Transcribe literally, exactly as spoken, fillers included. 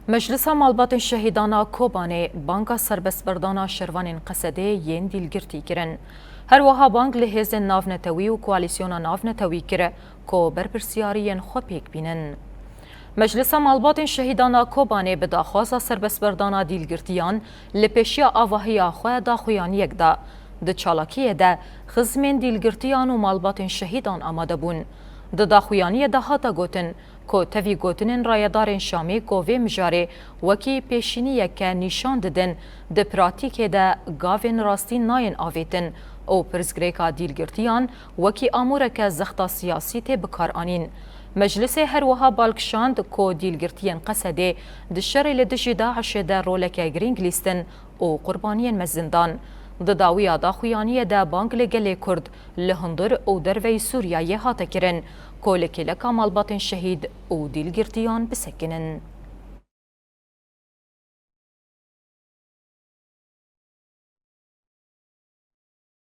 Meclisa Malbatên Şehîdan a Kobanê banga serbestberdana şervanên Qesedê yên dîlgirtî kirin. Her wiha bang li hêzên navnetewî û koalîsyona navnetewî kir ku berpirsyariyên xwe pêk bînin. Meclisa Malbatên Şehîdan a Kobanê bi daxwaza serbestberdana dîlgirtiyan li pêşiya avahiya xwe daxuyaniyek da. Di çalakiyê de xizmên dîlgirtiyan û malbatên şehîdan amade bûn. Di daxuyaniyê de hate gotin, ku tevî gotinên rayedarên Şamê ku vê mijarê wekî pêşîniyeke nîşan didin, di pratîkê de gavên rastî nayên avêtin û pirsgirêka dîlgirtiyan wekî amûreke zexta siyasî tê bikaranîn. Meclisê her wiha bal kişand ku dîlgirtiyên Qesedê di şerê li dijî DAIŞê de roleke girîng lîstin û qurbaniyên mezin dan. Di dawiya daxuyaniyê de bang li gelê Kurd li hundir û derveyî Sûriyeyê hate kirin ku li kêleka malbatên şehîd û dîlgirtiyan bisekinin.